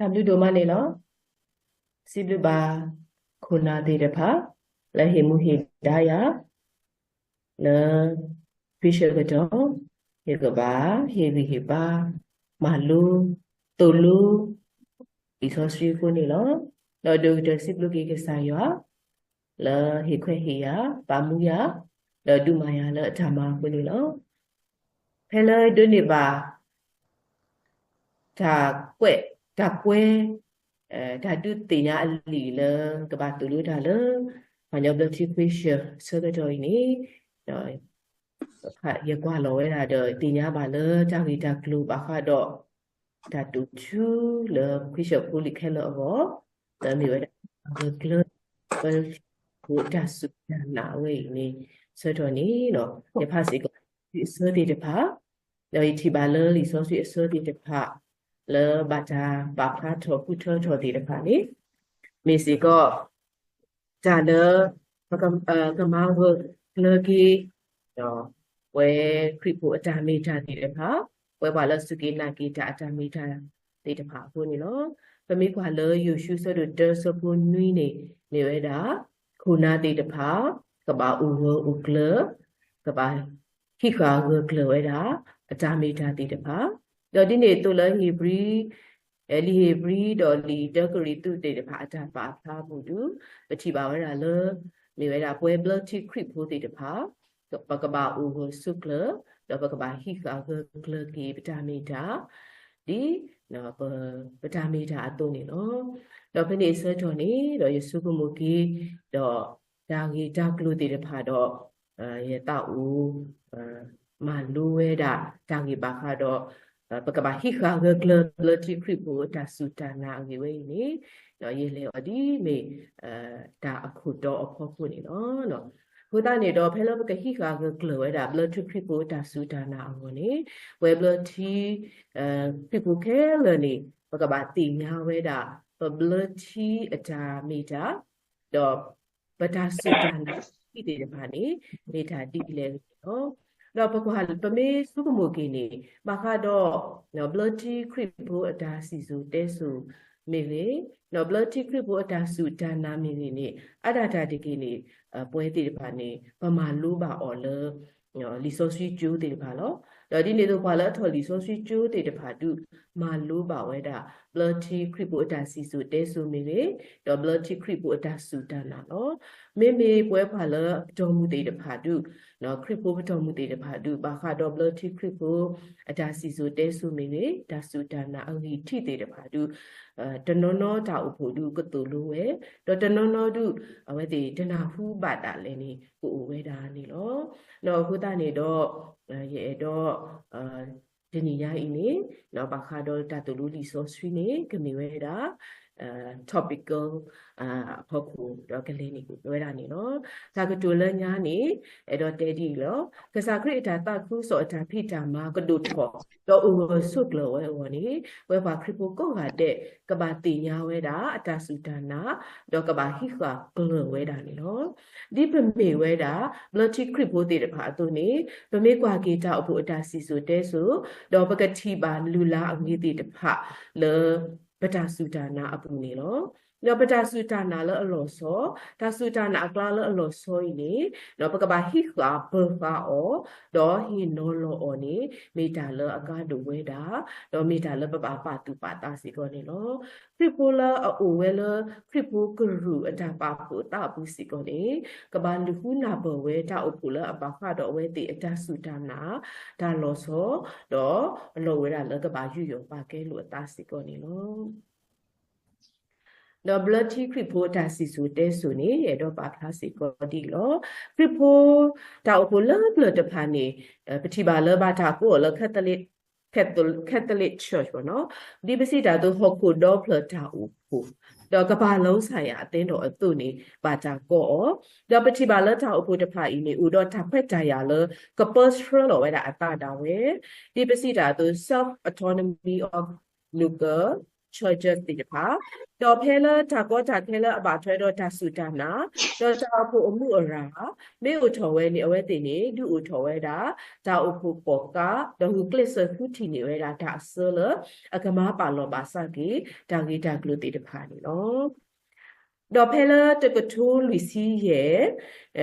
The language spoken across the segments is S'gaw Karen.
တၢ်ဘျုးဒိၣ်မးန့ၣ်လီၤ. စံးဘျုးဘၣ်ခိၣ်နၢ်သ့ၣ်တဖၣ် လၢဟ့ၣ်မူဟ့ၣ်ဒါယၤ လၢ ခရံာ်ဆၢကတီၢ် ယကဘၣ်ဟ့ၣ်ဂံၢ်ဟ့ၣ်ဘါ မၤလိ သိၣ်လိ လံာ်စီဆှံအဃိန့ၣ်လီၤ. ဒီးဒိၣ်ကတၢၢ်စံးဘျုးက့ၤကစၢ်ယွၤ လၢဟ့ၣ်ခွဲးဟ့ၣ်ယာ် ပာ်မူယၤ ဒီးဒုးမၤယၤလၢအတၢ်မၤအဃိန့ၣ်လီၤ. ဖဲလၢဒိးန့ၢ်ဘၣ် တၢ်ကွဲး တၢ်ကွဲး တၢ်ဒုးသ့ၣ်ညါအလံာ်လၢ ကဘၣ်သိၣ်လိတၢ်လၢ ပှၤကညီဘျၢထံခရံာ်ဆၢ ဆၢကတီၢ်အံၤန့ၣ် ယကွၢ်လီၤဝဲဒၣ်ဒီး သ့ၣ်ညါဘၣ်လၢတၢ်ဂ့ၢ်တၢ်ကျိၤဘၣ်ဃးဒီး တၢ်တိာ်ထူလၢခရံာ်ဆၢဖိလံာ်ခဲလၢာ်အဂီၢ် လၢမ့ၢ်ဝဲဒၣ် ဂၢၢ်ကျၢၤ ပၢဖိတၢ်စူၢ်တၢ်နာ်အဝဲအံၤန့ၣ် ဆၢကတီၢ်န့ၣ် ယဖးစ့ၢ်ကီး အဆၢသ့ၣ်တဖၣ် ဒီးယထံၣ်ဘၣ်လၢလံာ်စီဆှံအဆၢသ့ၣ်တဖၣ် လၢဘၣ်တၢ်ပာ်ဖျါထီၣ်ဃုထၢထီၣ်သ့ၣ်တဖၣ်န့ၣ် မ့ၢ်စ့ၢ်ကီး တၢ်လၢ ပကမၤဂၢၢ်ကျၢၤက့ၤ ပဝဲခရံာ်ဖိအတၢ်မ့ၢ်တၢ်သ့ၣ်တဖၣ်, ပဝဲပှၤလၢစူၢ်က့ၤနာ်က့ၤတၢ်အတၢ်မ့ၢ်တၢ်သ့ၣ်တဖၣ်အဃိန့ၣ်လီၤ. ပမ့ၢ်ကွၢ်လၢယိၤၡူအဆၢဒိၣ်တၢအဆၢဖိနွံန့ၣ် မ့ၢ်ဝဲဒၣ် ခိၣ်နၢ်သ့ၣ်တဖၣ် ကဘၣ်အိၣ်ဂၢၢ်အိၣ်ကျၢၤ, ကဘၣ်ဟံးဃာ်ဂၢၢ်ကျၢၤဝဲဒၣ် အတၢ်မ့ၢ်တၢ်သ့ၣ်တဖၣ်, ဒီးဒ်န့ၣ်အသိးလၢဧ့ၤဘြံၤ လံာ်ဧ့ၤဘြံၤဒီးလံာ်တၢကရံၣ်သူးသ့ၣ်တဖၣ်အတၢ်ပာ်ဖျါအပူၤဒုး ပထံၣ်ဘၣ်ဝဲဒၣ်လၢ မ့ၢ်ဝဲဒၣ်ပဝဲဘျၢထံခရံာ်ဖိသ့ၣ်တဖၣ် ပကဘၣ်အိၣ်ဂၢၢ်ဆိးကျၢၤ ဒီးပကဘၣ်ဟံးဃာ်ဂၢၢ်ကျၢၤက့ၤပတၢ်မ့ၢ်တၢ် ဒ် ပတၢ်မ့ၢ်တၢ်အသိးန့ၣ်လီၤ. ဒီးဖဲန့ၣ်အဆၢကတီၢ်န့ၣ် ဒီးယဆိကမိၣ်က့ၤ ဒီးတၢ်ဂ့ၢ်တၢ်ကျိၤသ့ၣ်တဖၣ်ဒီး ယသးအိၣ် မၤလိဝဲဒၣ် တၢ်ဂ့ၢ်ဘၣ်ဃးဒီး ပကဘၣ်ဟံးဃာ်ဂၢၢ်ကျၢၤဘျၢထံခရံာ်ဖိအတၢ်စူၢ်တၢ်နာ်အဂ့ၢ်ဝဲအံၤန့ၣ် ယလဲၤအီၤဒ်မ့ၢ် တၢ်အခိၣ်တီအဖီခိၣ်န့ၣ်လီၤ. အဃိသတးန့ၣ်ဒီး ဖဲလၢပကဟံးဃာ်ဂၢၢ်ကျၢၤဝဲဒၣ် ဘျၢထံခရံာ်ဖိအတၢ်စူၢ်တၢ်နာ်အဂီၢ်န့ၣ် ပဝဲဘျၢထံ ခရံာ်ဖိခဲလၢာ်န့ၣ် ပကဘၣ်သ့ၣ်ညါဝဲဒၣ် ပဘျၢထံအတၢ်မ့ၢ်တၢ် ဒီး ပတၢ်စူၢ်တၢ်နာ်သ့ၣ်တဖၣ်န့ၣ် မ့ၢ်တၢ်ဒ်လဲၣ်ဂ့ၤလီၤ. ဒီးပကွၢ် ပမ့ၢ်ဆိကမိၣ်က့ၤန့ၣ် ဘၣ်ဃးဒီး ဘျၢထံခရံာ်ဖိအတၢ်စံၣ်စိၤတဲစိၤမ့ၢ်ဂ့ၤ, ဒီးဘျၢထံခရံာ်ဖိအတၢ်စူၢ်တၢ်နာ်မ့ၢ်ဂ့ၤန့ၣ် အါဒၣ်တၢ်တက့ၢ်န့ၣ် ပဝဲသ့ၣ်တဖၣ်န့ၣ် ပမၤလိဘၣ်အီၤလၢ လံာ်စီဆှံကၠိသ့ၣ်တဖၣ်လီၤ. ဒီးဒ်န့ၣ်အသိးပှၤလၢအထီၣ်လံာ်စီဆှံကၠိသ့ၣ်တဖၣ်ဒုး မၤလိဘၣ်ဝဲဒၣ် ဘျၢထံခရံာ်ဖိအတၢ်စံၣ်စိၤတဲစိၤမ့ၢ်ဂ့ၤ, ဒီးဘျၢထံခရံာ်ဖိအတၢ်စူၢ်တၢ်နာ်လီၤ. မ့မ့ၢ်ပဝဲပှၤလၢပတီၢ်မုၢ်သ့ၣ်တဖၣ်ဒုး ခရံာ်ဖိပတီၢ်မုၢ်သ့ၣ်တဖၣ်ဒုး ဘၣ်ဃးဒီးဘျၢထံခရံာ်ဖိ အတၢ်စံၣ်စိၤတဲစိၤမ့ၢ်ဂ့ၤ, တၢ်စူၢ်တၢ်နာ်အဂံၢ်ထံးသ့ၣ်တဖၣ်ဒုး တနီၤနီၤတၢ်အိၣ်ဖှိၣ်ဒုးကသိၣ်လိဝဲ, ဒီးတနီၤနီၤဒုး အဝဲသ့ၣ်တနၢ်ဟူဘၣ်ဒၣ်လဲာ်န့ၣ် ကအိၣ်ဝဲဒၣ်န့ၣ်လီၤ. ဒီးအဃိသတးန့ၣ်ဒီး ယအဲၣ်ဒိး တနံၤညါအံၤန့ၣ် ဘၣ်ဃးဒီးတၢ်သိၣ်လိလံာ်စီဆှံန့ၣ် ကမ့ၢ်ဝဲဒၣ် topical အဖီခိၣ် ဒီးကလဲၤန့ၣ်ဝဲဒၣ်န့ၣ်လီၤ. တၢ်ကတိၤလၢညါန့ၣ် အဲၣ်ဒိးတဲဒ်အံၤလီၤ. ကစၢ်ခရံာ်အတၢ်သးခုကစီၣ်အတၢ်ဖံးတၢ်မၤကဒိၣ်ထီၣ် ဒီးအိၣ်ဂၢၢ်ဆိးကျၢၤဝဲအဂီၢ်န့ၣ် ပဝဲပှၤခရံာ်ဖိကိးဂၤဒဲး ကဘၣ်သ့ၣ်ညါဝဲဒၣ် အတၢ်စူၢ်တၢ်နာ် ဒီးကဘၣ်ဟံးဃာ်ကျၢၤဝဲဒၣ်န့ၣ်လီၤ. ဒ်ပမ့ၢ်ဝဲဒၣ် ဘျၢထံခရံာ်ဖိသ့ၣ်တဖၣ်အသိးန့ၣ် ပမ့ၢ်ကွၢ်က့ၤတၢ်အိၣ်ဖှိၣ်အတၢ်စံၣ်စိၤတဲစိၤ ဒီးပကထံၣ်ဘၣ်လုၢ်လၢ်အဂ့ၤသ့ၣ်တဖၣ်လၢ ပတၢ်စူၢ်တၢ်နာ်အပူၤန့ၣ်လီၤ. ဒီးပတၢ်စူၢ်တၢ်နာ်လၢအလီၤဆီ, တၢ်စူၢ်တၢ်နာ်အကျါလၢအလီၤဆီအံၤန့ၣ် ဒီးပကဘၣ်ဟံးဃာ်ပၢၤဃာ်အီၤ, ဒီးဟ့ၣ်နီၤလီၤအီၤန့ၣ် မ့ၢ်တၢ်လၢအကါဒိၣ်ဝဲဒၣ်, ဒီးမ့ၢ်တၢ်လၢပဘၣ်ပာ်သူၣ်ပာ်သးစ့ၢ်ကီးန့ၣ်လီၤ. ခရံာ်ဖိလၢအအိၣ်ဝဲလၢ ခရံာ်ဖိကရူၢ်အတၢ်ပာ်ဖှိၣ်သးအပူၤစ့ၢ်ကီးန့ၣ် ကဘၣ်လူၤဃုနၢ်ပၢၢ်ဝဲတၢ်အိၣ်ဖှိၣ်လၢအဘၣ်ဃးဒီးအဝဲသ့ၣ်အတၢ်စူၢ်တၢ်နာ် တၢ်လီၤဆီ, ဒီးအလီၢ်ဝဲဒၣ်လၢကဘၣ်ယူးယီၣ်ပာ်ကဲလိာ်အသးစ့ၢ်ကီးန့ၣ်လီၤ. ဒီးဘျၢထံခရံာ်ဖိအတၢ်စံၣ်စိၤတဲစိၤန့ၣ် အဲၣ်ဒိးပာ်ဖျါစ့ၢ်ကီးဒ်အံၤလီၤ. ခရံာ်ဖိတၢ်အိၣ်ဖှိၣ်လၢပျၢၤတဖၣ်န့ၣ် ပထံၣ်ဘၣ်လၢဘၣ်တၢ်ကိးအီၤလၢ Catholic, Catholic Church ဘၣ်နီၤ, ဒ်ပစံးတၢ်အသိးဟီၣ်ခိၣ်ဒီဖျၢၣ်တၢ်အိၣ်ဖှိၣ်, ဒီးကမ္ဘာ့လုံးဆိုင်ရာအသင်းတော်အသိးန့ၣ် ဘၣ်တၢ်ကိးအီၤ, ဒီးပထံၣ်ဘၣ်လၢတၢ်အိၣ်ဖှိၣ်တဖၣ်အံၤန့ၣ် အိၣ်ဒီးတၢ်ခွဲးတၢ်ယာ်လၢ ကပၢဆှၢလီၤဝဲဒၣ်အသးဒၣ်ဝဲ, ဒ်ပစံးတၢ်အသိး self autonomy of local churches သ့ၣ်တဖၣ်, ဒီးဖဲလၢတၢ်ကီတၢ်ခဲလၢအဘၣ်ထွဲဒီးတၢ်စူၢ်တၢ်နာ်, ဒီးတၢ်အိၣ်ဖှိၣ်အမုၢ်အရၣ် မ့ၢ်အိၣ်ထီၣ်ဝဲန့ၣ် အဝဲသ့ၣ်န့ၣ် ဒုးအိၣ်ထီၣ်ဝဲဒၣ် တၢ်အိၣ်ဖှိၣ်ကီၣ်ကး ဒီးဂုာ်ကျဲးစၢးဃုထံၣ်န့ၢ်ဝဲဒၣ်တၢ်အစၢလၢ အကမၤပာ်လီၤဘၣ်ဆၣ်က့ၤ တၢ်ဂ့ၢ်တၢ်ကျိၤသ့ၣ်တဖၣ်န့ၣ်လီၤ. ဒီးဖဲလၢတကထိလွံၢ်ဆံယဲၢ်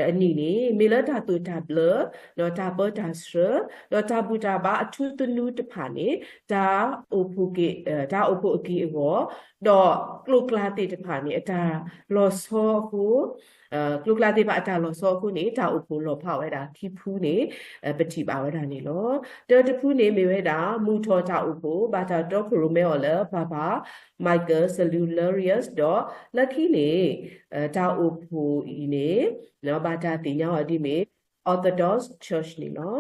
အနံၣ်န့ၣ် မ့ၢ်လၢတၢ်သိၣ်တၢ်ဘျၢ, ဒီးတၢ်ပၢတၢ်ဆှၢ, ဒီးတၢ်ဘူၣ်တၢ်ဘါအထူသနူတဖၣ်န့ၣ် တၢ်အိၣ်ဖှိၣ်က့ၤ, တၢ်အိၣ်ဖှိၣ်အက့ၢ်အဂီၤ, ဒီးကျိၤကျါသ့ၣ်တဖၣ်န့ၣ် အတၢ်လီၤဆီအဃိ, ကျိၤကျါသ့ၣ်တဖၣ်အတၢ်လီၤဆီအဃိန့ၣ် တၢ်အိၣ်ဖှိၣ်လီၤဖးဝဲဒၣ်ခံဖုန့ၣ် ပထံၣ်ဘၣ်ဝဲဒၣ်န့ၣ်လီၤ. တၢတဖုန့ၣ်မ့ၢ်ဝဲဒၣ် မုၢ်ထီၣ်တၢ်အိၣ်ဖှိၣ် ဘၣ်တၢ်တီခိၣ်ရိၣ်မဲအီၤလၢ ပၤပၤ Michael Cerularius ဒီးလၢခံန့ၣ် တၢ်အိၣ်ဖှိၣ်အံၤန့ၣ် ဘၣ်တၢ်သ့ၣ်ညါအီၤဒ်မ့ၢ် Orthodox Church န့ၣ်လီ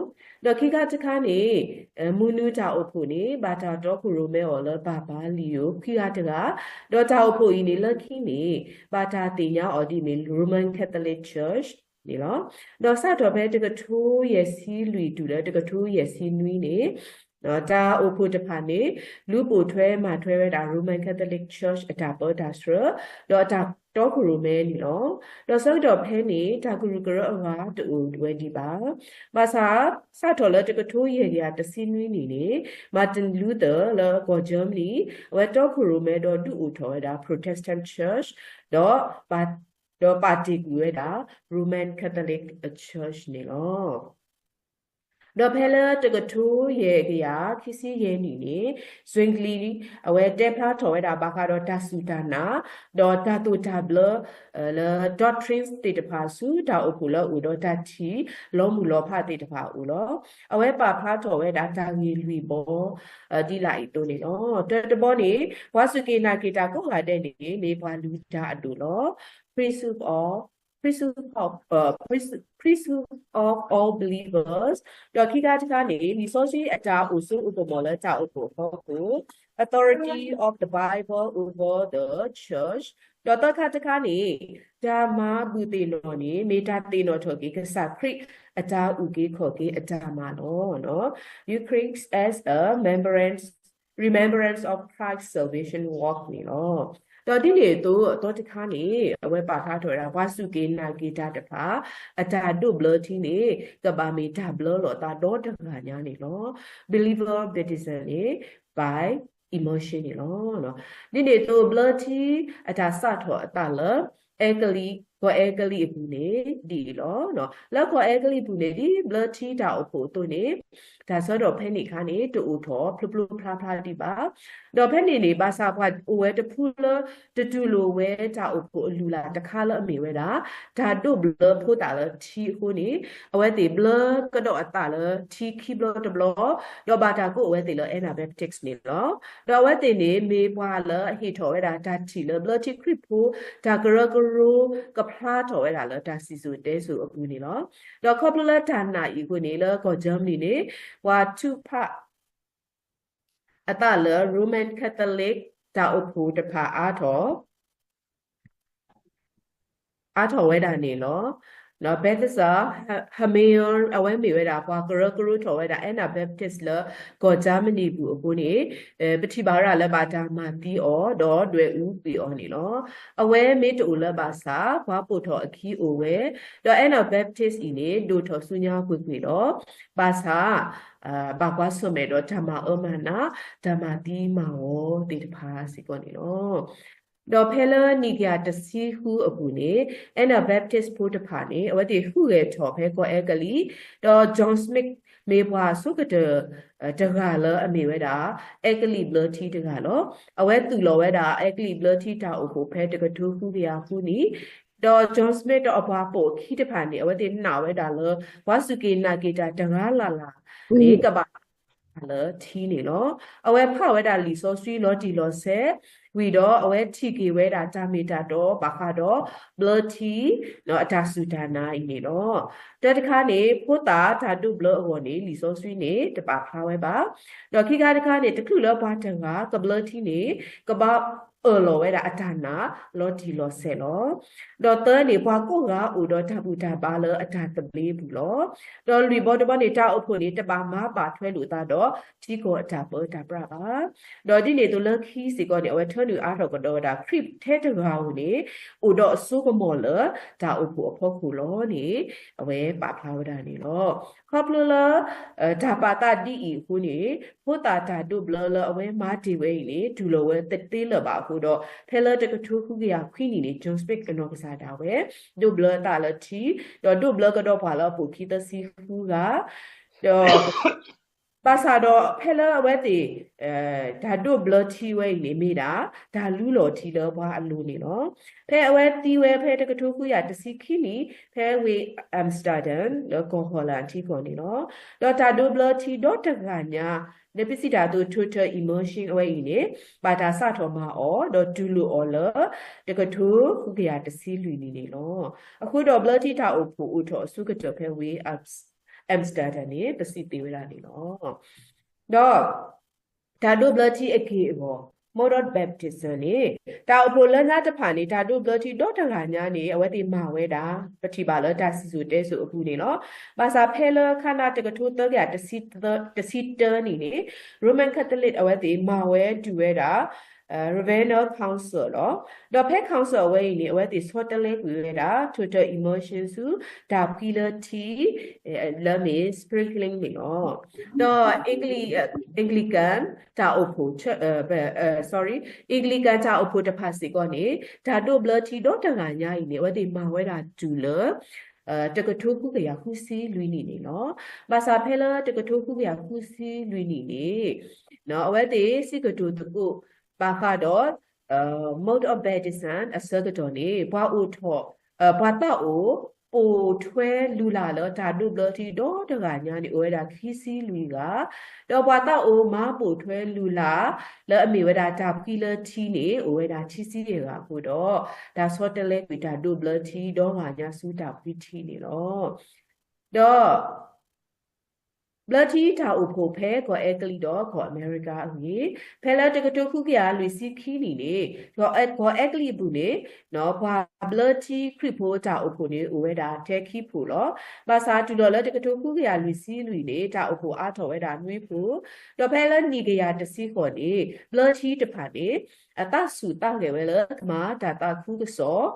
ၤ. ဒီးခံခါတခါန့ၣ် မုၢ်နုာ်တၢ်အိၣ်ဖှိၣ်န့ၣ် ဘၣ်တၢ်တီခိၣ်ရိၣ်မဲအီၤလၢ ပၤပၤ Leo ခံဂၤတဂၤ, ဒီးတၢ်အိၣ်ဖှိၣ်အံၤန့ၣ် လၢခံန့ၣ် ဘၣ်တၢ်သ့ၣ်ညါအီၤဒ်မ့ၢ် Roman Catholic Church န့ၣ်လီၤ. ဒီးစးထီၣ်ဖဲတကထိယဲၢ်ဆံလွံၢ်တုၤလၢတကထိယဲၢ်ဆံနွံန့ၣ် တၢ်အိၣ်ဖှိၣ်တဖၣ်န့ၣ် လူၤပိာ်ထွဲမၤထွဲဝဲဒၣ် Roman Catholic Church အတၢ်ပၢတၢ်ဆှၢ ဒီးအတၢ်တီခိၣ်ရိၣ်မဲန့ၣ်လီၤ. ဒီးဆၢကတီၢ်ဖဲန့ၣ် တၢ်ကရူၢ်ကရၢအဂၤတအိၣ်ဝဲဒံးဘၣ်. ဘၣ်ဆၣ် စးထီၣ်လၢတကထိယဲၢ်ကယၤတဆံနွံနံၣ်န့ၣ် Martin Luther လၢကီၢ် Germany အဝဲတီခိၣ်ရိၣ်မဲဒီးဒုးအိၣ်ထီၣ်ဝဲဒၣ် Protestant Church ဒီး ဒီးပာ်တ့ၢ်ကွံာ်ဝဲဒၣ် Roman Catholic Church န့ၣ်လီၤ. ဒီးဖဲလၢတကထိယဲၢ်ကယၤခံဆံယဲၢ်နံၣ်န့ၣ် Zwingli အဝဲတဲဖျါထီၣ်ဝဲဒၣ်ဘၣ်ဃးဒီးတၢ်စူၢ်တၢ်နာ် ဒီးတၢ်သိၣ်တၢ်ဘျၢ လၢ doctrines သ့ၣ်တဖၣ်ဆူတၢ်အိၣ်ဖှိၣ်လၢအအိၣ်ဒီးတၢ်ထံၣ်လီၤမုၢ်လီၤဖးသ့ၣ်တဖၣ်အအိၣ်လီၤ. အဝဲပာ်ဖျါထီၣ်ဝဲဒၣ်တၢ်ဂ့ၢ်လွံၢ်ဘီ ဒ်လာ်အံၤအသိးန့ၣ်လီၤ. တၢတဘီန့ၣ် ပှၤစူၢ်က့ၤနာ်က့ၤတၢ်ကိးဂၤဒဲးန့ၣ် မ့ၢ်ပှၤလုၢ်တၢ်အဒိၣ်လီၤ. Priesthood of, priesthood of, priesthood of all believers ဒီးခံခါတခါန့ၣ် လံာ်စီဆှံအတၢ်အိၣ်ဆိးအိၣ်ကမီၤလၢတၢ်အိၣ်ဖှိၣ်အဖီခိၣ် authority of the Bible over the church ဒီးသၢခါတခါန့ၣ် တၢ်မၤဘူၣ်သ့ၣ်နီၣ်န့ၣ် မ့ၢ်တၢ်သ့ၣ်နီၣ်ထီၣ်က့ၤကစၢ်ခရံာ်အတၢ်အုၣ်က့ၤခီၣ်က့ၤအတၢ်မၤလီၤ. Eucharist as a remembrance, remembrance of Christ's salvation work န့ၣ်လီၤ. ဒီးဒ်န့ၣ်အသိးအသီတခါန့ၣ် အဝဲပာ်ဖျါထီၣ်ဝဲဒၣ် ပှၤစူၢ်က့ၤနာ်က့ၤတၢ်တဖၣ် အတၢ်ဒိးဘျၢထံန့ၣ် ကဘၣ်မ့ၢ်တၢ်ဘျၢလိာ်သးဒီတဂၤညါန့ၣ်လီၤ. Believer baptism န့ၣ် by immersion န့ၣ်လီၤ. ဒ်န့ၣ်အသိးဘျၢထံအတၢ်စးထီၣ်အသးလၢ အဲကလံး, ကီၢ်အဲကလံးအပူၤန့ၣ် ဒ်အံၤလီၤ. လၢကီၢ်အဲကလံးအပူၤန့ၣ် ဒ်ဘျၢထံတၢ်အိၣ်ဖှိၣ်အသိးန့ၣ် တၢ်ဆၢထီၣ်ဖဲန့ၣ်အခါန့ၣ် တအိၣ်ထီၣ်ဖျိဖျိဖျါဖျါဒံးဘၣ်. ဒီးဖဲန့ၣ်န့ၣ် ဘၣ်ဆၣ်ပှၤအိၣ်ဝဲတဖုလၢ တတူၢ်လိာ်ဝဲတၢ်အိၣ်ဖှိၣ်အလုၢ်အလၢ်တခါလၢအမ့ၢ်ဝဲဒၣ် တၢ်ဒိးဘျၢဖိသၣ်လၢထံအဃိန့ၣ် အဝဲသ့ၣ်ဘျၢကဒီးအသးလၢထံခံဘျီတဘျီ, ဒီးဘၣ်တၢ်ကိးအဝဲသ့ၣ်လၢ Anabaptist န့ၣ်လီၤ. ဒီးအဝဲသ့ၣ်န့ၣ် မ့ၢ်ပှၤလၢအဟ့ၣ်ထီၣ်ဝဲဒၣ်တၢ်ထံၣ်လၢဘျၢထံခရံာ်ဖိ တၢ်ကရၢကရိ ကဖျါထီၣ်ဝဲဒၣ်လၢတၢ်စံၣ်စိၤတဲစိၤအပူၤန့ၣ်လီၤ. ဒီးခီဖျိလၢတၢ်နာ်အံၤအဃိန့ၣ် လၢကီၢ် Germany န့ၣ် ပှၤထုကဖၣ် အသးလၢ Roman Catholic တၢ်အိၣ်ဖှိၣ်တဖၣ်အါထီၣ်, အါထီၣ်ဝဲဒၣ်န့ၣ်လီၤ. ဒီး Balthasar Himmelmann အဝဲမ့ၢ်ဝဲဒၣ်ပှၤကရၢကရိထီၣ်ဝဲဒၣ် Anabaptist လၢကီၢ် Germany ပူၤအဃိန့ၣ် ပထံၣ်ဘၣ်ဝဲဒၣ်လၢဘၣ်တၢ်မၤသံအီၤ ဒီးဒွဲၣ်အူကွံာ်အီၤန့ၣ်လီၤ. အဝဲမ့ၢ်တအိၣ်လၢၤဘၣ်ဆၣ် ပှၤပိာ်ထီၣ်အခံအိၣ်ဝဲ, ဒီး Anabaptist အံၤန့ၣ် ဒိၣ်ထီၣ်ဆူညါကွ့ၢ်ကွ့ၢ်လီၤ. ဘၣ်ဆၣ် ဘၣ်ကွၢ်ဆၢၣ်မဲာ်ဒီးတၢ်မၤအၢမၤနး, တၢ်မၤသံမၤဂီၤသ့ၣ်တဖၣ်စ့ၢ်ကီးန့ၣ်လီၤ. ဒီးဖဲလၢနံၣ်ကယၤတဆံဃုအပူၤန့ၣ် Anabaptist ဖိတဖၣ်န့ၣ် အဝဲသ့ၣ်ဟူးဂဲၤထီၣ်ဖဲကီၢ်အဲကလံး, ဒီး John Smith မ့ၢ်ပှၤဆိကတၢၢ်တဂၤလၢအမ့ၢ်ဝဲဒၣ် အဲကလံးဘျၢထံတဂၤလီၤ. အဝဲသူၣ်လီၤဝဲဒၣ် အဲကလံးဘျၢထံတၢ်အိၣ်ဖှိၣ်ဖဲတကထိဃုကယၤဃုနံၣ်, ဒီး John Smith ဒီးအပှၤပိာ်အခံတဖၣ်န့ၣ် အဝဲသ့ၣ်နာ်ဝဲဒၣ်လၢ ပှၤစူၢ်က့ၤနာ်က့ၤတၢ်တဂၤလၢ်လၢ်န့ၣ် ကဘၣ် လၢထံန့ၣ်လီၤ. အဝဲဖးဝဲဒၣ်လံာ်စီဆှံလီၤတံၢ်လီၤဆဲး, ဝံၤဒီးအဝဲထံၣ်က့ၤဝဲဒၣ်တၢ်မ့ၢ်တၢ်တီဘၣ်ဃးဒီးဘျၢထံ အတၢ်စူၢ်တၢ်နာ်အံၤန့ၣ်လီၤ. တၢ်တခါန့ၣ် ဖိသၣ်တၢ်ဒိးဘျၢအဂီၢ်န့ၣ် လံာ်စီဆှံန့ၣ် တပာ်ဖျါဝဲဘၣ်. ဒီးခံခါတခါန့ၣ် တချုးလၢပှၤတဂၤကဘျၢထံန့ၣ် ကဘၣ်အၢၣ်လီၤဝဲဒၣ်အတၢ်နာ်လီၤတံၢ်လီၤဆဲးလီၤ. ဒီးသၢန့ၣ် ပှၤကိးဂၤအိၣ်ဒီးတၢ်ဘူၣ်တၢ်ဘါလၢအတၢ်သဘျ့အပူၤလီၤ. ဒီးလွံၢ်ဘီတဘီန့ၣ် တၢ်အိၣ်ဖှိၣ်န့ၣ် တဘၣ်မၤဘၣ်ထွဲလိာ်သးဒီးထံကီၢ်အတၢ်ပၢတၢ်ပြးဘၣ်. ဒီးဒ်န့ၣ်အသိးလၢခံစ့ၢ်ကီးန့ၣ် အဝဲထၢနုာ်အါထီၣ်ကဒီးဝဲဒၣ် ခရံာ်ထဲတဂၤဧိၤန့ၣ် အိၣ်ဒီးအစိကမီၤလၢတၢ်အိၣ်ဖှိၣ်အဖီခိၣ်လီၤန့ၣ် အဝဲပာ်ဖျါဝဲဒၣ်န့ၣ်လီၤ. ခီဖျိလၢ တၢ်ပာ်သးဒ်အံၤအဃိန့ၣ် ဖိသၣ်တၢ်ဒိးဘျၢလၢအဝဲမၤတ့ၢ်ဝဲအံၤန့ၣ် တူၢ်လိာ်ဝဲတသ့လၢၤဘၣ်အဃိဒီး ဖဲလၢတကထိဃုကယၤခွံနံၣ်န့ၣ် John Smith အနီၢ်ကစၢ်ဒၣ်ဝဲ ဒိးဘျၢအသးလၢထံ ဒီးဒိးဘျၢကဒီးပှၤလၢအပိာ်ခံသၢဆံဃုဂၤ ဒီး ဘၣ်ဆၣ်ဒီးဖဲလၢအဝဲသ့ၣ် တၢ်ဒိးဘျၢထံဝဲအံၤန့ၣ် မ့ၢ်ဒၣ်တၢ်လူလီၤထံလၢပှၤအလိၤန့ၣ်လီၤ. ဖဲအဝဲသံဝဲဖဲတကထိဃုကယၤတဆံခံနံၣ် ဖဲဝ့ၢ် Amsterdam လၢကီၢ် Holland ထံကီၢ်န့ၣ်လီၤ. ဒီးတၢ်ဒိးဘျၢထံဒီတဂၤညါ လၢပစံးတၢ်အသိး total immersion အဝဲအံၤန့ၣ် ဘၣ်တၢ်စးထီၣ်မၤအီၤ ဒီးတူၢ်လိာ်အီၤလၢ တကထိဃုကယၤတဆံလွံၢ်နံၣ်န့ၣ်လီၤ. အဃိဒီးဘျၢထံတၢ်အိၣ်ဖှိၣ်အိၣ်ထီၣ်အဆိကတၢၢ်ဖဲဝ့ၢ် Amsterdam န့ၣ် ပစံးသ့ၣ်ဝဲဒၣ်န့ၣ်လီၤ. ဒီး တၢ်ဒိးဘျၢထံအက့ၢ်အဂီၤ modern baptism န့ၣ် တၢ်အိၣ်ဖှိၣ်လၢညါတဖၣ်န့ၣ် တၢ်ဒိးဘျၢထံဒီတဂၤညါန့ၣ် အဝဲသ့ၣ်မၤဝဲဒၣ် ပထံၣ်ဘၣ်လၢတၢ်စံၣ်စိၤတဲစိၤအပူၤန့ၣ်လီၤ. ဘၣ်ဆၣ်ဖဲလၢခါနၣ်တကထိသၢကယၤ တဆံတၢနံၣ်န့ၣ် Roman Catholic အဝဲသ့ၣ်မၤဝဲဒုးဝဲဒၣ် Ravenna Council လီၤ. ဒီးဖဲ council အဝဲအံၤန့ၣ် အဝဲသ့ၣ်ဆီတလဲကွံာ်ဝဲဒၣ် total immersion ဆူ တၢ်ဖှံလၢထံ လၢမ့ၢ် sprinkling န့ၣ်လီၤ. ဒီး Angli- Anglican တၢ်အိၣ်ဖှိၣ် sorry Anglican တၢ်အိၣ်ဖှိၣ်တဖၣ်စ့ၢ်ကီးန့ၣ် တၢ်ဒိးဘျၢထံဒီတဂၤညါအံၤန့ၣ် အဝဲသ့ၣ်မၤဝဲဒၣ်တုၤလၢ တကထိဃုကယၤဃုဆံလွံၢ်နံၣ်န့ၣ်လီၤ. ဘၣ်ဆၣ်ဖဲလၢတကထိဃုကယၤဃုဆံလွံၢ်နံၣ်န့ၣ် အဝဲသ့ၣ်စံးကတိၤသကိး ဘၣ်ဃးဒီး mode of baptism အဆၢကတီၢ်န့ၣ် ပှၤအိၣ်ထီၣ် ပှၤသးအိၣ်ပိာ်ထွဲလုၢ်လၢ်လၢတၢ်ဒိးဘျၢထံဒီတဂၤညါန့ၣ် အိၣ်ဝဲဒၣ်ခံဆံလွံၢ်ဂၤ, ဒီးပှၤသးအိၣ်မၤပိာ်ထွဲလုၢ်လၢ် လၢအမ့ၢ်ဝဲဒၣ်တၢ်ဖှံလၢထံန့ၣ် အိၣ်ဝဲဒၣ်ခံဆံယဲၢ်ဂၤအဃိဒီး တၢ်ဆီတလဲကွံာ်တၢ်ဒိးဘျၢထံဒီဂၤညါဆူတၢ်ဖှံထံန့ၣ်လီၤ. ဒီး ဘျၢထံတၢ်အိၣ်ဖှိၣ်ဖဲကီၢ်အဲကလံးဒီးကီၢ်အမဲရကၤအဂ့ၢ်, ဖဲလၢတကထိဃုကယၤလွံၢ်ဆံခံနံၣ်န့ၣ် ကီၢ်အဲကလံးအပူၤန့ၣ် ပှၤဘျၢထံခရံာ်ဖိတၢ်အိၣ်ဖှိၣ်န့ၣ် အိၣ်ဝဲဒၣ်ထဲခံဖှိၣ်လီၤ. ဘၣ်ဆၣ်တုၤလီၤလၢတကထိဃုကယၤလွံၢ်ဆံလွံၢ်န့ၣ် တၢ်အိၣ်ဖှိၣ်အါထီၣ်ဝဲဒၣ်နွံဖှိၣ်, ဒီးဖဲလၢနံၣ်ကယၤတဆံဃိးန့ၣ် ဘျၢထံတဖၣ်န့ၣ် အသးဆူၣ်သးဂဲၤဝဲလၢကမၤတၢ်သးခုကစီၣ်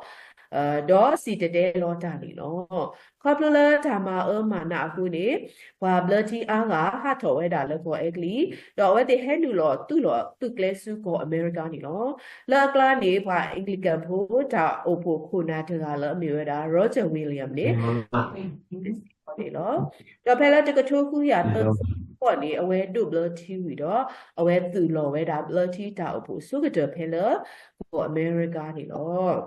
ဒီးစံၣ်တဲၤတဲလီၤတၢ်န့ၣ်လီၤ. ခီဖျိလၢတၢ်မၤအၢမၤနးအဃိန့ၣ် ပှၤဘျၢထံအါဂၤဟးထီၣ်ဝဲဒၣ်လၢကီၢ်အဲကလံး, ဒီးအဝဲသ့ၣ်ဟဲနုာ်လီၤသူၣ်လီၤသုးကျဲဆူကီၢ်အမဲရကၤန့ၣ်လီၤ. လၢအကျါန့ၣ် ပှၤအ့ကလံးကၣ်ဖိတၢ်အိၣ်ဖှိၣ်ခိၣ်နၢ်တဂၤလၢအမ့ၢ်ဝဲဒၣ် Roger Williams န့ၣ် န့ၣ်လီၤ. ဒီးဖဲလၢတကထိဃုကယၤသၢဆံဃိးန့ၣ် အဝဲဒိးဘျၢထံဝံၤဒီး အဝဲသုးလီၤဝဲဒၣ်ဘျၢထံတၢ်အိၣ်ဖှိၣ်အဆိကတၢၢ်ဖဲလၢကီၢ်အမဲရကၤန့ၣ်လီၤ.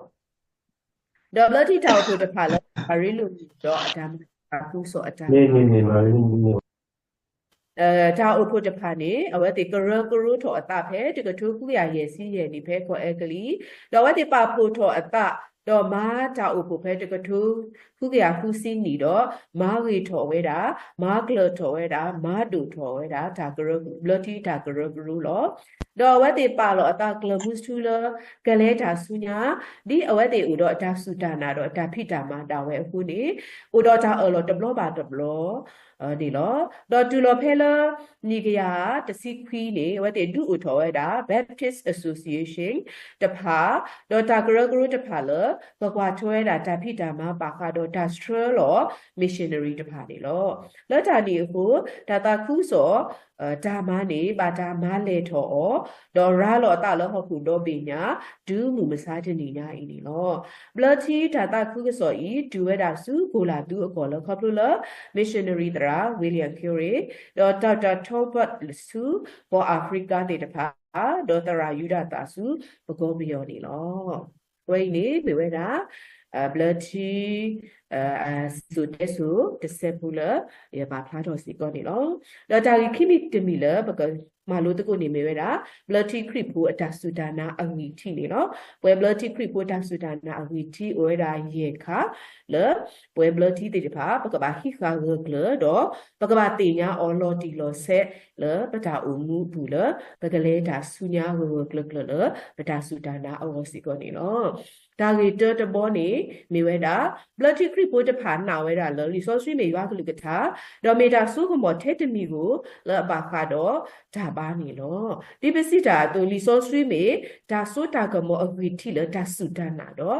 ဒီးဘျၢထံတၢ်အိၣ်ဖှိၣ်တဖၣ်လၢ အရ့လိာ်မုာ်ဒီးအတၢ်မၤတၢ်သးခုကစီၣ်အတၢ် တၢ်အိၣ်ဖှိၣ်တဖၣ်န့ၣ် အဝဲသ့ၣ်ကရၢကရိထီၣ်အသးဖဲတကထိဃုကယၤယဲၢ်ဆံယဲၢ်နံၣ်ဖဲကီၢ်အဲကလံး, ဒီးအဝဲသ့ၣ်ပာ်ဖှိၣ်ထီၣ်အသး ဒီးမၤတၢ်အိၣ်ဖှိၣ်ဖဲတကထိဃုကယၤဃုဆံနံၣ်ဒီး မၤဂ့ၤထီၣ်ဝဲဒၣ်, မၤကျၢၤထီၣ်ဝဲဒၣ်, မၤဒိၣ်ထီၣ်ဝဲဒၣ် တၢ်ကရၢ ဘျၢထံတၢ်ကရၢကရိလီၤ. ဒီးအဝဲသ့ၣ်ပာ်လီၤအသးကျၢၤမုဆူလၢ ကလဲၤတၢ်ဆူညါ ဒ်အဝဲသ့ၣ်အိၣ်ဒီးအတၢ်စူၢ်တၢ်နာ်ဒီးအတၢ်ဖံးတၢ်မၤဒၣ်ဝဲအဃိန့ၣ် အိၣ်ဒီးတၢ်အၢၣ်လီၤတဘျီဘၣ်တဘျီ န့ၣ်လီၤ. ဒီးတုၤလီၤဖဲလၢ နံၣ်ကယၤတဆံခွံန့ၣ် အဝဲသ့ၣ်ဒုးအိၣ်ထီၣ်ဝဲဒၣ် Baptist Association တဖၣ်, ဒီးတၢ်ကရၢကရိတဖၣ်လၢ ကကွၢ်ထွဲဝဲဒၣ်တၢ်ဖံးတၢ်မၤဘၣ်ဃးဒီးတၢ်ဆှၢလီၤ missionary တဖၣ်န့ၣ်လီၤ. လၢတၢ်န့ၣ်အဃိ တၢ်သးခုကစီၣ် တၢ်မၤန့ၣ် ဘၣ်တၢ်မၤလဲၢ်ထီၣ်အီၤ, ဒီးရၤလီၤအသးလၢဟီၣ်ခိၣ်ဒီဘ့ၣ်ညါ တုၤမုၢ်မဆါတနံၤညါအံၤန့ၣ်လီၤ. ဘျၢထံတၢ်သးခုကစီၣ်အံၤ တုၤဝဲဒၣ်ဆူကိၤလၤသူအကီၢ်လၢ ခီဖျိလၢ missionary သရၣ် William Carey ဒီး Doctor Talbot ဆူ ကီၢ်အၤဖရံကါသ့ၣ်တဖၣ် ဒီးသရၣ်ယူဒၤသးဆူ ပကီၢ်ပယီၤန့ၣ်လီၤ. အဝဲအံၤန့ၣ် မ့ၢ်ဝဲဒၣ် ဘျၢထံ စံၣ်စိၤတဲစိၤတစဲးဖိလၢ ယပာ်ဖျါထီၣ်စ့ၢ်ကီးန့ၣ်လီၤ. ဒီးတၢ်ဂ့ၢ်ခံမံၤတမံၤလၢပကမၤလိသကိးန့ၣ်မ့ၢ်ဝဲဒၣ် ဘျၢထံခရံာ်ဖိအတၢ်စူၢ်တၢ်နာ်အဂံၢ်ထံးန့ၣ်လီၤ. ပှဲၤဘျၢထံခရံာ်ဖိတၢ်စူၢ်တၢ်နာ်အဂံၢ်ထံးအိၣ်ဝဲဒၣ်ယဲၢ်ခါ လၢ ပှဲၤဘျၢထံသ့ၣ်တဖၣ် ပကဘၣ်ဟံးဃာ်ဂၢၢ်ကျၢၤဒီး ပကဘၣ်သ့ၣ်ညါအီၤလီၤတံၢ်လီၤဆဲးလၢပတၢ်အိၣ်မူအပူၤလၢ ပကလဲၤတၢ်ဆူညါဂၢၢ်ဂၢၢ်ကျၢၤကျၢၤလၢ ပတၢ်စူၢ်တၢ်နာ်အဂီၢ်စ့ၢ်ကီးန့ၣ်လီၤ. တၢ်ဂ့ၢ်တၢတဘီန့ၣ် မ့ၢ်ဝဲဒၣ် ဘျၢထံခရံာ်ဖိတဖၣ်နာ်ဝဲဒၣ်လၢ လံာ်စီဆှံမ့ၢ်ယွၤကလုၢ်ကထါ ဒီးမ့ၢ်တၢ်စိကမီၤထဲတမံၤဧိၤလၢအဘၣ်ဃးဒီးတၢ်ဘါန့ၣ်လီၤ. ဒ်ပစံးတၢ်အသိး လံာ်စီဆှံမ့ၢ်တၢ်စိတၢ်ကမီၤအဂံၢ်ထံးလၢတၢ်စူၢ်တၢ်နာ်ဒီး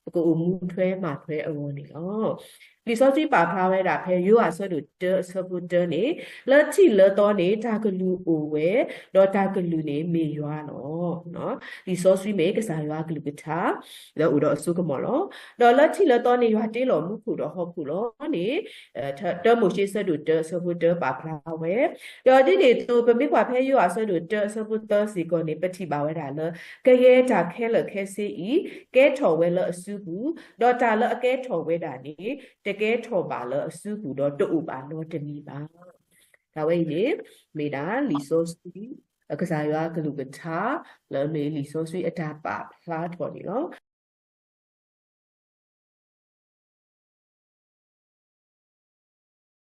ပကအိၣ်မူထွဲမၤထွဲအဂီၢ်န့ၣ်လီၤ. လံာ်စီဆှံပာ်ဖျါဝဲဒၣ်ဖဲ ယိၤဟၣ်အဆၢဒိၣ်တၢအဆၢဖိတၢန့ၣ်, လၢထံးလၢသီန့ၣ် တၢ်ကလုၢ်အိၣ်ဝဲ, ဒီးတၢ်ကလုၢ်န့ၣ်မ့ၢ်ယွၤလီၤ. လံာ်စီဆှံမ့ၢ်ကစၢ်ယွၤကလုၢ်ကထါ လၢအိၣ်ဒီးအစိကမီၤလီၤ. ဒီးလၢထံးလၢသီန့ၣ် ယွၤတ့လီၤမူခိၣ်ဒီးဟီၣ်ခိၣ်လီၤန့ၣ် တၢမိၤၡ့ဆၢဒိၣ်တၢအဆၢဖိတၢပာ်ဖျါဝဲ, ဒီးဒ်န့ၣ်အသိး ပမ့ၢ်ကွၢ်ဖဲယိၤဟၣ်အဆၢဒိၣ်တၢအဆၢဖိသၢစ့ၢ်ကီးန့ၣ် ပထံၣ်ဘၣ်ဝဲဒၣ်လၢ ကယဲၢ်တၢ်ခဲလၢာ်ခဲဆ့အံၤ ကဲထီၣ်ဝဲလၢအစုပူၤ, ဒီးတၢ်လၢအကဲထီၣ်ဝဲဒၣ်န့ၣ် တကဲထီၣ်ဘၣ်လၢအစုပူၤဒီးတအိၣ်ဘၣ်နီတမံၤဘၣ်. တၢ်ဝဲအံၤန့ၣ် မ့ၢ်ဒၣ်လံာ်စီဆှံ ကစၢ်ယွၤကလုၢ်ကထါ လၢမ့ၢ်လံာ်စီဆှံအတၢ်ပာ်ဖျါထီၣ်န့ၣ်လီၤ.